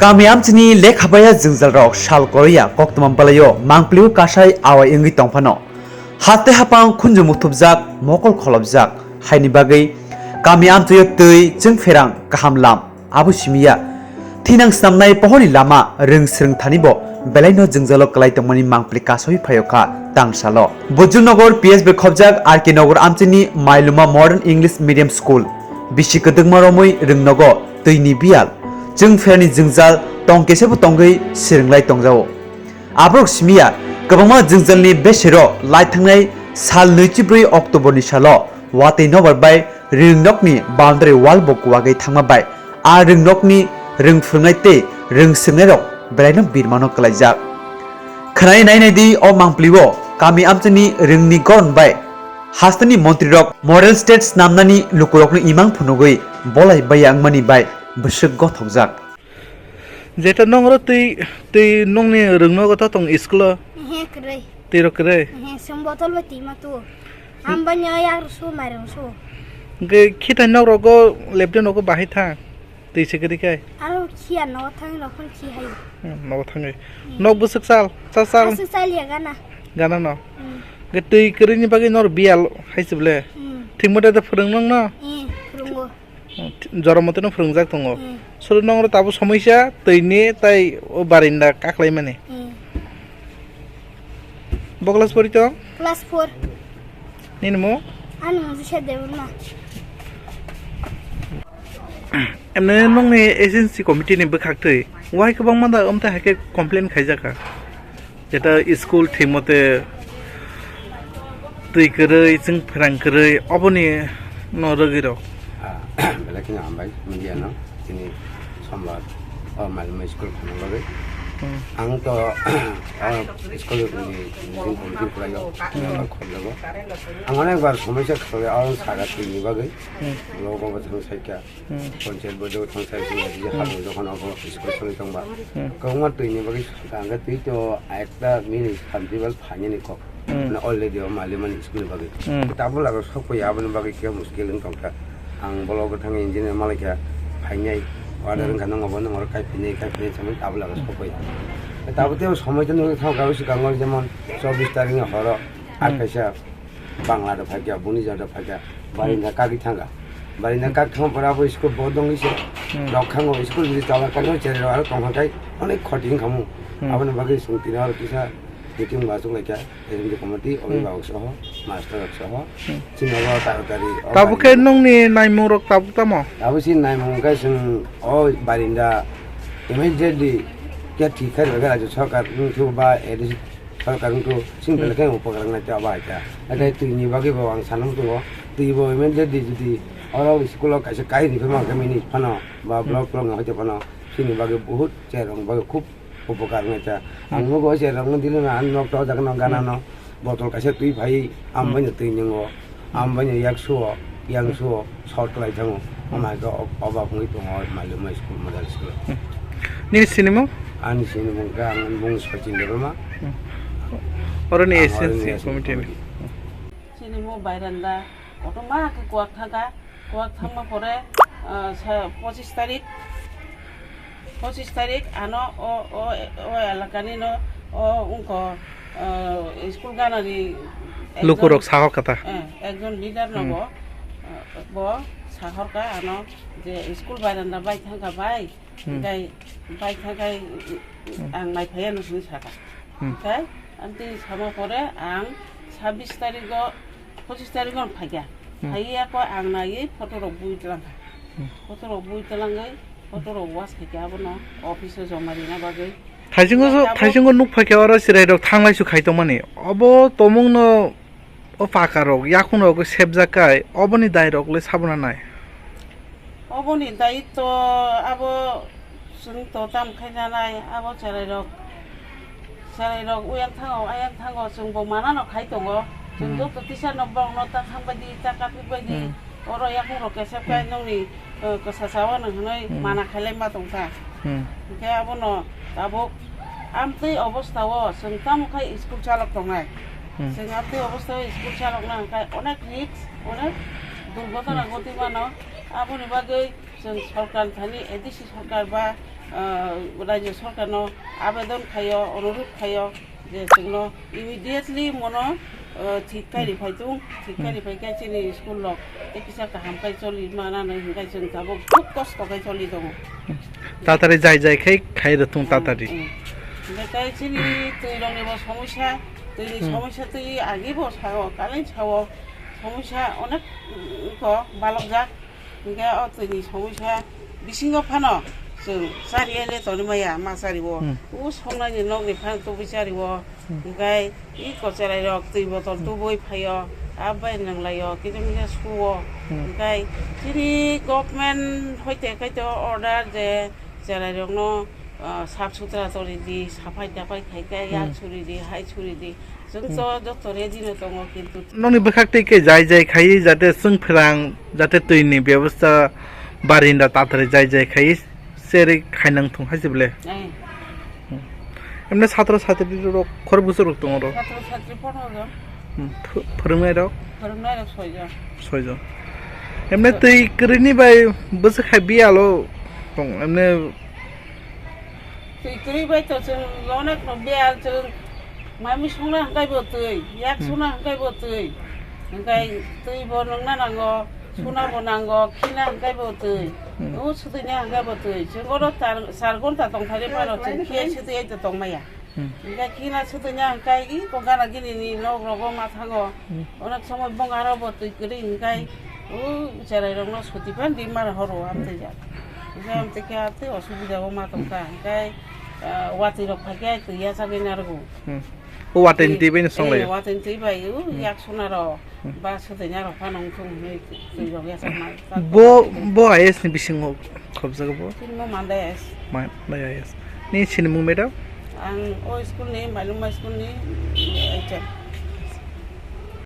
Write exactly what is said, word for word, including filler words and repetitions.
Kami amchini lekha baya jwngjal rok sal koroya koktwma bwlaio mangpili o kasai awai wngwi tongphano. Haste hapang khunju muthubjak, mokol kholopjak, haini bagwi kami amchio twi chwng pherang kaham lam abo simiya. Thinang snamnai pohorni lama rwng swrwng thani bo belaino jwngjalo kwlai tongmani mangpili kasoi phaio kha tangsalo. Bujulnogor P S B khobjak R K Nogor amchini Mailuma Modern English Medium School. Bisi kwdwkma romwi rwngnogo twini biyal, chwng pherani jwngjal tong kesebo tongwi swrwnglai tongjao. Aborok simiya kwbangma jwngjalni besero lai thangnai sal nwichi brwi October ni salo watwi nobar bai rwngnokni boundary wall bo kuwagwi thangma bai a rwngnokni rwng phwrwngnai tei rwng swrwngnairok belaino birmano kwlaijak. Khwnai nai nai di o mangpili o kami amchini rwngni goron bai hasteni montri rok model state snamnani lukurokno imang phunugwi bolai baya wngmani bai bwswk gothokjak. Jeta nongro twi, twi nongni rwngno gotha tong school o? Ehe, kwrwi. Twi rok kwrwi? Ehe, sum botol bai twi ma tu. Am banya yak su mairung su. Ge khitai nok rogo lepte nogo bahai tha. Twi se kwrwi kai. Aro khia no thang no khon khi hai. Hmm, nogo thangwi. Hmm. Nok bwswk sal, sal sal. Aswk sal ya gana. Gana no. Hmm. Ge twi kwrwi ni bagwi nor biyal hai se ble. Hmm. Thik mote da phwrwng nong no. Eh, phwrwngo. Jora mote no phwrwngjak tongo. Hmm. Suru nongro tabuk somoisa twini tai o barinda kaklaimani. Hmm. Bo class pori tong? Class four. Nini mo? Ani mo Joseph Debbarma. Emne nongni S N C committee ni bwkhak twi wai kwbangma da omte haikhe complain khaijaka. Jeta school thik mote twi kwrwi, chwng pherang kwrwi, oboni no rwgwi rok. Ah, belai kheno hambai media no, chini sombar o Mailuma school khana bagwi. Hmm. Ang to, o school ni meeting committee khwlaio, Hmm. khobjago. Ang onekbar somoisa khwlaio, ang saga twini bagwi. Hmm. Logo bo thang saikha. Hmm. Panchayat bo jogo thang sai sing ya, Hmm. habo jokhon abo school soli tongba. Hmm. Kwbangma twi ni bagwi saka hwnkhe twi to ekta mini samti bal phainani kok. Hmm. Mane already o Mailuma ni school ni bagwi. Hmm. Tabuk laga sok paiya aboni bagwi khe muskil wng tongkha. Ang bolo bo thang engineer malaikha phainai order Hmm. wngkha nang abo nang oro kai phainai kai phainai samani tabuk laga sok paiya. Tabuk tei somoi to nugwi thang kha swkango jemon chobbish tarikh ni horo Hmm. akaisa Bangla da phaikha, buni jada phaikha, barinda Hmm. kagwi thangkha. Barinda Hmm. kagwi thangma pore abo school bo dongwi se Hmm. rok khango, school bini tola kagwi cherwi rok aro tongkha khai onek khoti wngkha mu. Hmm. Aboni bagwi chwng tini oro kisa meeting bo achukhlaikha, S M C committee, Hmm. obibabok soho, master rok soho. Hmm. Chini oro taro tari o Tabuk khe barinda nungni naimung rok tabuk tamo? Abo chini naimung khe chwng o barinda immediately khe thik khe rwgwi Rajya Sarkar wngkhe ba A D C Sorkar wngkhe chini Hmm. belai khe upokar wngnai tei abo hai kha. Naithai Hmm. twi ni bagwi bo ang sana muchungo, twi bo immediately jodi oro school o kaisa kai ri phano khe mini phano ba Hmm. block block no hoite phano chini bagwi bahut chair rok bagwi khub upokar wngnai ta. Ang Hmm. nugo chair rok no dili no ang nok to jaga no gana Hmm. no botol kaisa twi phai am Hmm. bai no twi ningo. Ambai no yak suo, yang Hmm. suo, short klai thango. Hmm. Amai khe ob-, obak wngwi tongo, Mailuma school, model school. Hmm. Nini sinimung? Ani sinimung khe ang bung Sachin Debbarma. Hmm. Oroni Ang S N C oroni S N C committee ni. Committee. Sinimung bairanda, kotorma khe kuak thangkha, kuak thangma pore, ah, sa-, pochis tarik, Pochis tarik ano o, o, o elakani no o wngkha, eh, school ganani ekjon, Lukurok sahor kha ta. Eh, ekjon leader no Hmm. bo, eh, bo sahor kha ano je school bairanda bai thangkha bai, Hmm. tei bai thangkha Hmm. ang naiphai ano hinwi sakha. Hmm. Tei ang tini sama pore ang sabbish tarigo, pochis tarigo phaikha. Hmm. Phaiya ko ang naiwi photo rok bui twlangkha. Hmm. Photo rok bui twlangwi, photo rok wash khaikha abono office o joma rina bagwi. Thaisingo, Tei abo thaisingo nuk phaikha oro chwrai rok thanglai su khai tongmani. Obo tomung no o paka rok yakhung rok sepjak kai, oboni dai rok le sabona nai. Oboni daitw abo chwng to tam khai nanai, abo chwrairok, chwrairok uyang thango, ayang thango, chwngbo manano khai tongo. Chwng Hmm. joto teacher no borokno ta thang baidi, ta kaphik baidi, Hmm. oro yakungrok kesep khe Hmm. nokni, eh, kwsa chawano hinwi Hmm. mana khailai ma tongkha. Hmm. Hinkhe abono tabuk amtwi obostao chwng tamo khai school chalok tongnai. Hmm. Chwng amtwi obostao school chalokna hinkhe onek risk, onek durgotona Hmm. goti mano. Aboni bagwi chwng sorkar thani A D C sorkar ba, Ah, Rajya Sorkarno abedon khaio, onurudh khaio je chwngno immediately mono, ah, thik khai rifai tung, thik khai rifai khe chini school rok tei kisa kaham khai choli mananai hinkhai chwng tabuk khub kosto khai choli tongo. Tatari jai jai khai khai rwthung tatari. Hmm. Hingke tai chini twi rok ni bo somosya, twi ni somosya twi agi bo sao, kaleng sao, somosya onek, mm, ko balok jak. Hingke o twi ni somosya bisingo phano chwng chari ele toni maya ma chari o. Hmm. O songnai ni nok ni phano tubui chari o. Hmm. Hingke i ko cherai rok twi botol tubui phaio, a bai nang laio, kisa misa suo. Hmm. Hingke chini government hoite kaito order je cherai rokno, ah, sap sutra toni di, saphai taphai khai khe, yak suri di, hai suri di. Chwng to joto ready no tongo, kintu nokni bwkhak twi khe jai jai khai, jate chwng pherang, jate twi ni bebostha barinda tathari jai jai khai, seri khainang thung hai se bole. Ai. Hmm. Emne satro satri rok khor bwswk rok tongo ro? Satro satri pono jon. Hmm. Ph-, phwrwngnai rok? Phwrwngnai rok soi jon. Soi jon. Emne twi kwrwini bai bwswk hai biyalo tong, emne twi kwrwi bai to chwng onek no biyal chwng maimui songna hwnkhe bo twi, yak suna hwnkhe bo twi. Hwnkhe twi bo nungna nango, suna bo nango, khina hwnkhe bo twi. Hmm. O swtwina hwnkhe bo twi. Chwng oro char, char ghonta tongthai phano chwng khiya swtwi ai to tongmaya. Hmm. Hingke khina swtwina hingke i ko gana gini ni nok rogo ma thango. Hmm. Onek somoi bong aro bo twi kwrwi hingke o cherai rok no suti phan di mar horo amtwi jak. Hingke amtwi khe amtwi osubida o ma tongkha. Hingke, ah, watwi rok phai khe twi ya chagwi narwgo. Hmm. O watwi ni twi bai no song laio. Eh, watwi ni twi bai o yak suna rok. Ba swtwina rok phano wngthung hwnwi twi rok yachakma. Bo, bo I A S ni bisingo khobjago bo? Chini mo Manda I A S. Manda I A S. Ni sinimung madam? Ang o school ni, Mailungma school ni H M.